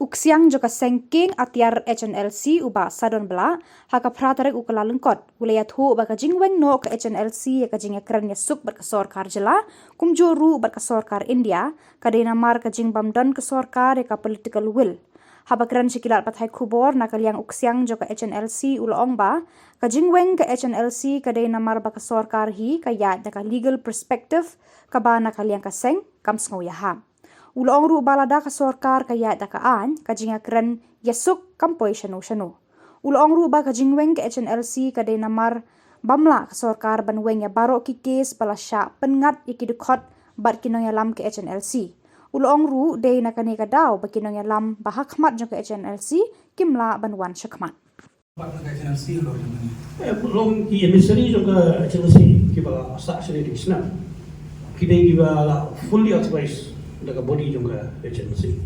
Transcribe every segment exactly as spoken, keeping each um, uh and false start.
U ksiang jong ka seng kieng atiar H N L C u Bah Sadon Blah, ha ka phra tarik u Kyllalyngkot, u la ïathuh ba ka jingweng noh ka H N L C ïa ka jingïakren ïasuk bad ka sorkar jylla, kumjuh ruh bad ka sorkar India, ka dei namar ka jingbym don ka sorkar ïa ka political will. Haba kren sha ki lad pathai khubor na ka liang u ksiang jong ka H N L C u la ong ba, ka jingweng ka H N L C ka dei namar ba ka sorkar hi ka ïaid da ka legal perspective, kaba na ka liang ka seng kam sngew ïahap. U la ong ruh ba lada ka sorkar ka ïaid da ka aiñ, ka jingïakren ïasuk kam poi shano shano. U la ong ruh ba ka jingweng ka H N L C ka dei namar bym lah ka sorkar ban weng ïa baroh ki kes ba la shah pynngat ïa ki dkhot bad ki nongïalam ka H N L C. U la ong ruh dei na kane ka daw ba ki nongïalam ba ha khmat jong ka H N L C kim lah ban wan shakhmat. Bad na ka H N L C ruh jong kane. Eh, long ki emissary jong ka H N L C kiba la sah shane da ki snem. Ki dei kiba la fully authorized da ka body jong ka H N L C.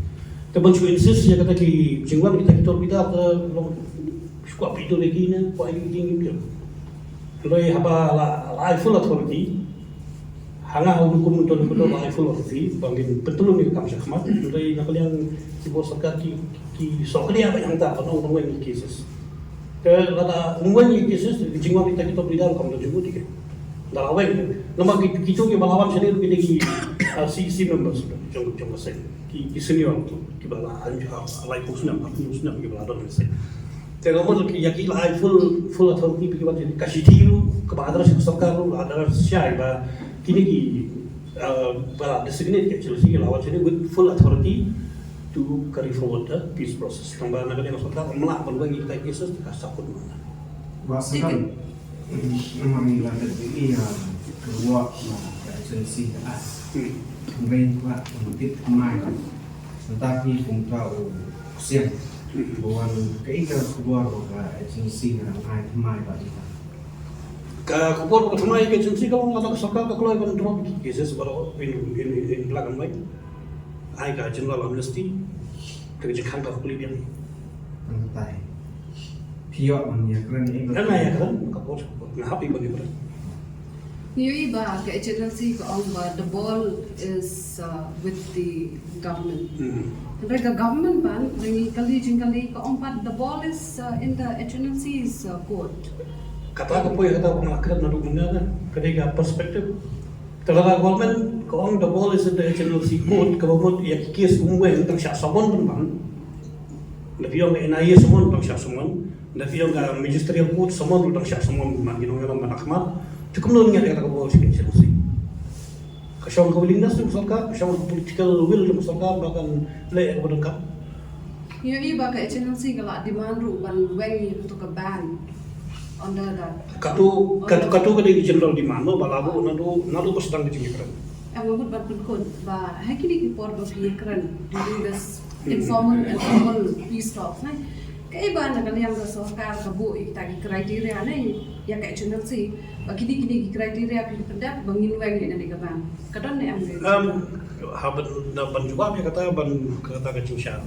Te ban shu insist ïa kata ki jingwan kita ki torbida ka long shu kwah pito da ki ne, kwah ïa ki jingim. Hynrei haba la, la ai full authority, ha nga ha u kum u don u don la ai full authority ba ngin pyntylun ïa ka kam shakhmat. Hynrei na ka liang ki bor sorkar ki, ki sngewkhia ba hangta ban ong ban weng ïa ki cases. Te lada ym weng ïa ki cases, ki jingwan kita ki torbida ruh kam don jingmut ïa ki. Da la weng. Namar ki, kito kiba la wan shane ruh ki dei ki, ah, C E C members jong, jong ka seng. Ki, ki senior kiba la ai, ah, laiphew snem, arphew snem kiba la don ha ka seng. Te namar ki, ïa ki la ai full, full authority ba ki wan shane. Ka shithi ruh kaba address sha ka sorkar ruh la address shai ba kine ki, ah, ba la designate ka H N L C ki la wan shane with full authority to carry forward the peace process. Tang ba na ka liang ka sorkar ym lah ban weng ïa kita ki cases, te ka sahkut ma nga. Wah, Sir. Namar ngi la dep ïa ka ruah na ka H N L C ka ai. Hmm. Kumba ngi kwah ban tip thymmai. Nangta phi kumta u ksiang. Hmm. Ba wan kaei ka khubor ba ka H N L C ka dang ai thymmai bad ïa ka. Ka khubor ba thymmai ka H N L C ka long kata ka sorkar ka kloi ban drop ki cases baroh in, in, in, in black and white. Ai ka general amnesty. Ka jingkhang ka puli biang. Nangta phi ïoh ban ïakren ïa ka. Nga ïakren, ka por, nga hap ban ïakren. Ngi ïohi ba ka H N L C ka ong ba the ball is, uh, with the government. Hmm. Hynrei ka government ban, ngi kylli jingkylli ka ong pat the ball is, uh, in the H N L C's, uh, court. Kata ka poi kata ba nga la kren naduh mynne, ka dei ka perspective. Te lada government ka ong the ball is in the H N L C court, kaba mut ïa ki case um weng tang shah summon pynban. Da phi ong ka N I A summon tang shah summon. Da phi ong ka magisterial court summon tang shah summon pynban, ki nongïalam ban khmat. Te kumno ngi ïa kata ka ball sha ka H N L C. Ka shong ka willingness jong ka sorkar, ka shong ka political will jong ka sorkar ba kan leh ïa kaba donkam. Ngi ïohi ba ka H N L C ka la demand ruh ban weng ïa kato ka ban. Under the, kato, kato, kato ka dei ka general demand, no, ba la buh naduh, naduh ba sdang ka jingïakren. Nga mut ban pynkut ba ha kine ki por ba phi ïakren during this informal and formal peace talks, ne? Kaei ba na ka liang ka sorkar ka buh ïa kita ki criteria, ne, ïa ka H N L C, ba kine, kine ki criteria phi pyndep ba ngin weng ïa kane ka ban. Ka don ne em? Em, ha ban, na ban jubab ïa kata, ban, kata ka jingshah,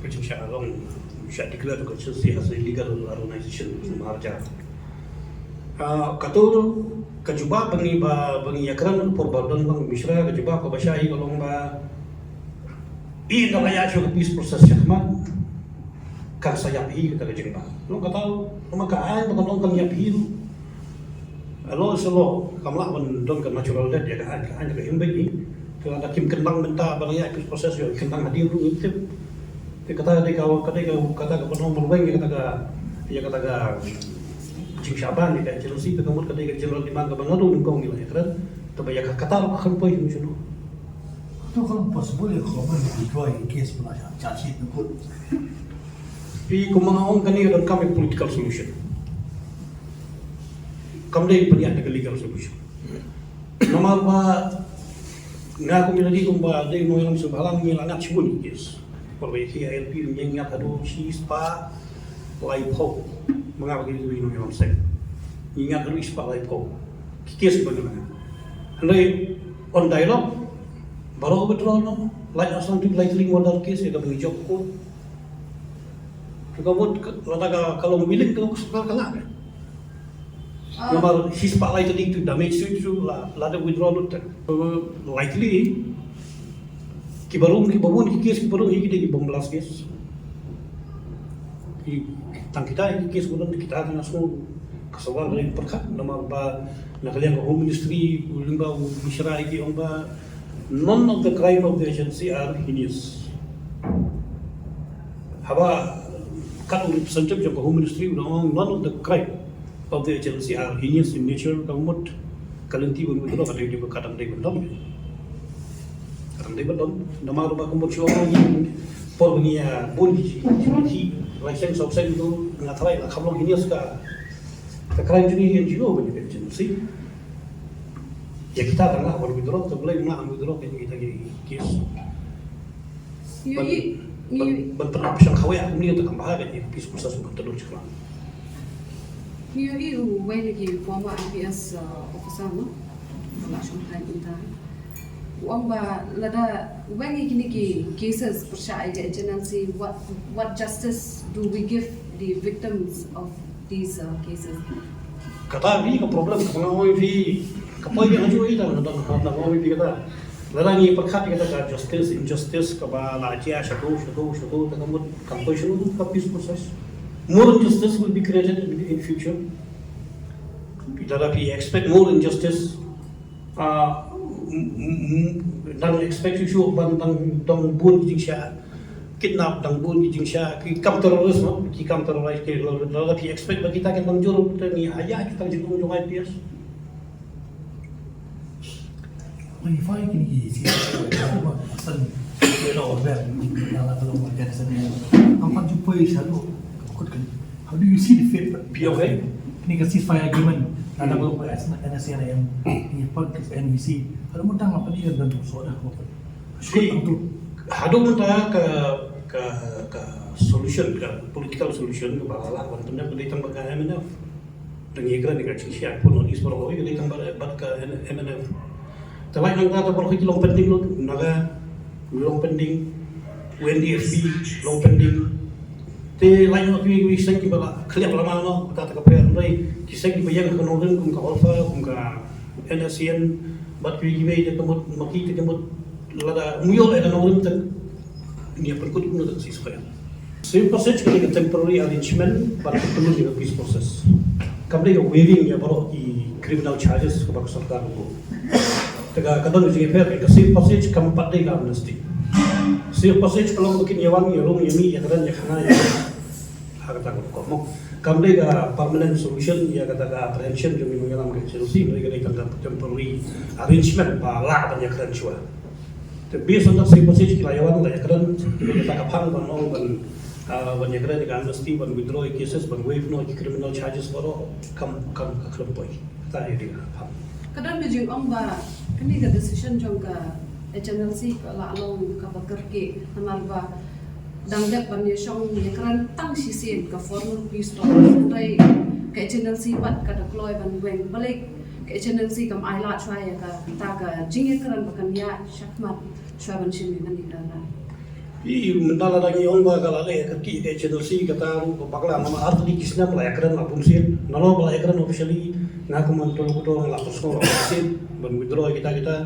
ka jingshah long, shah declare ka H N L C as a legal organization, marja. Ah, kato ka jubab ba ngi, ba, ba ngi ïakren por ba don Bang Mishra, ka jubab kaba shai ka long ba, i, nga la ïa shu ka peace process shakhmat, kan sa ïap hi kata ka jingbam. Long kata, long ka ai ba ka long kan ïap hi. Alo selo, kam lah ban don ka natural death ïa ka ai, ka ai ka him beit hi. Te lada kim kyndang mynta ba la ïa peace process ïoh kyndang hadien ruh ngi tip. Te kata ka dei ka, ka dei ka, kata ka ban ong ban weng ïa kata ka, ïa kata ka jingshah ban ïa ka H N L C, te ka mut ka dei ka general demand kaba naduh nyngkong ngi la ïakren. Te ba ïa ka kata ruh ka khlem poi shuh shuh. Kato ka long possible ïa ka government withdraw ïa ka case ba la charge sheet na court. Phi, kumba nga ong, kane ka donkam ïa ka political solution. Kam dei pynïaid da ka legal solution. Namar ba nga kum ïa lade kumba dei nongïalam seng bhalang ngi la ngat shibun ki case. Por ba ïa ki I L P ngi ngat haduh shispah laiphew. Ma nga ba ki dei nongïalam seng. Ngi ngat haduh shispah laiphew ki case ba ngi la ngat. Hynrei on dialogue baroh withdraw noh. Lait aslam tip lai tling murder case ïa kaba ngi jop court. Te ka mut ka, lada ka, ka long willing ka long ka sorkar ka lah ka. Ah. Namar shispah lai tylli tu damage suit tu la, lada withdraw lut te. Likely ki barum, ki barum ki case, ki barum hi ki dei ki bom blast case. Tang kita ïa ki case ba don, kita tang nga sngew ka sorkar ka dei pyrkhat, namar ba na ka liang ka Home Ministry, lyngba u Mishra ïa ki, ong ba none of the crime of the agency are heinous. Haba kat u representative jong ka Home Ministry u ong none of the crime of the agency are heinous in nature, ka mut ka lynti ban withdraw ka dei, ka dang dei ban don. Ka dang dei ban don. Namar ba ka mut shuwa ngi por ba ngi ïa bun ki, ki, ki license of sale tu nga tharai la kham long heinous ka, ka crime jong ngi, N G O ban ïa ka agency. Ïa kita tang lah ban withdraw, te balei ngim lah ban withdraw ïa kita ki case. Ngi ïohi, ngi ban, ban pynlap shong kawei, kumne te kam bha ka peace process ban taduk shiklam. Ngi ïohi uwei na ki former I P S, uh, officer, no? Ba la shong thaiñ mynta. U ong ba lada weng ïa kine ki cases pyrshah ïa ka H N L C, what, what justice do we give the victims of these, uh, cases? Kata hi ka problem kaba nga ong ïa phi, ka poi ïa ka juh ïa ka, nga ong ïa phi kata. Lada ngi pyrkhat ïa kata ka justice, injustice, kaba la jia shato, shato, shato, te ka mut kan poi shano ka peace process. More injustice will be created in, in future. Lada phi expect more injustice, ah, m-, m-, m-, dang expect shuh shuh ban dang, dang bun ki jingshah kidnap, dang bun ki jingshah, ki kam terrorist, no? Ki kam terrorist, ki, lada phi expect ba kita kin dang jur, te ngi ïa kita jingong jong I P S. Ngi fai kine ki si, san, ki lo ber, na la ka long ber san. Am pat ju poi sha lo, kut kan. How do you see the fate? P O K? Kine ka ceasefire agreement, na la ka long ber san, N S C N I M, ni pat ka N V C. Kalau mo dang apa ni kan dan so dah. Si, haduh mynta ka, ka, ka solution, ka political solution, kaba la lah ban pyndep ka dei tang bad ka M N F. Dang ïakren ïa ka jingshisha, pun notice baroh kawei ka dei tang bad, bad ka M-, M N F. Te lait nangta te baroh ki long pending lut, na ka long pending, U N D F B long pending. Te lait noh ki, ki seng kiba la khlieh lama noh, kata ka pher, hynrei ki seng kiba ïeng ha ka nongrim kum ka Ulfa, kum ka N S C N, bad kiwei kiwei te ka mut, ma ki te ka mut, lada ym ïoh ïa ka nongrim te ngi ïa pynkut kumno da ka ceasefire. Safe passage ka dei ka temporary arrangement ban pyntylun ïa ka peace process. Kam dei ka waiving ïa baroh ki criminal charges kaba ka sorkar ka buh. Te ka, ka don ka jingïapher, ka safe passage kam pat dei ka amnesty. Safe passage ka long ba kin ïa wan, ïa rung, ïa mih, ïa kren, ïa khana, ïa ha kata ka rukom. Kam dei ka permanent solution ïa kata ka apprehension jong ki nongïalam ka H N L C, hynrei ka dei tang ka temporary arrangement ba lah ban ïakren shuwa. Te based on that safe passage ki la ïa wan, la ïakren, ki dei kata ka phang ban ong ban, ah, ban ïakren ïa ka amnesty, ban withdraw ïa cases, ban waive noh ki criminal charges baroh, kam, kam, ka khlem poi. Kata hi dei ka phang. Ka don ka jingong ba kane ka decision jong ka H N L C ka la long kaba kyrkieh namar ba dang dep ban ïashong ïakren tang shisien ka formal peace talks, hynrei ka H N L C pat ka da kloi ban weng. Balei ka H N L C kam ailad shuwa ïa kata ka jingïakren ba kan ïaid shakhmat shuwa ban shim ïa kane ka rai? Ï, mynta lada ngi ong ba ka la leh ka kyrkieh ka H N L C, kata ruh ka bakla, namar artylli ki snem la ïakren la bun sien. Nalor ba la ïakren officially, nga kum u interlocutor nga la pynsngew la bun sien ban withdraw kita kita.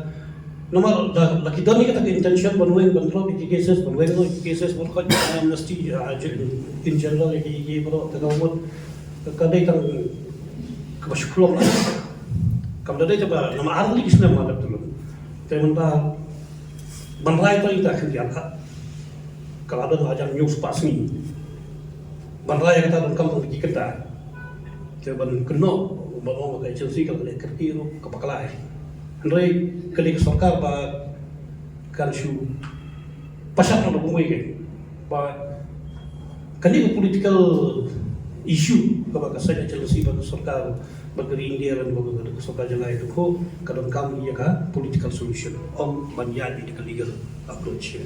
Namar da, da ki don ïa kata ka intention ban weng, ban drop ïa ki cases, ban weng noh ïa ki cases, ban khot amnesty, ah, in general ïa ki, ïa ki baroh, te ka mut ka dei tang kaba shu khlong la. Kam da dei tang ba namar artylli ki snem la dep tylli. Te mynta ban rai tang ita khyndiat ha ka la don la jan hynñiew spah sngi. Ban rai kata donkam tang ki kynta. Te ban kynnoh ban ong ka agency ka leh kyrkieh ruh ka bakla hi. Hynrei ka dei ka sorkar ba kan shu pashat na kumwei ka ba kane ka political issue kaba ka seng agency bad ka sorkar bad ka ri India lane bad ka sorkar jylla ïa ka, ka donkam ïa ka political solution, ym ban ïaid ïa ka legal approach.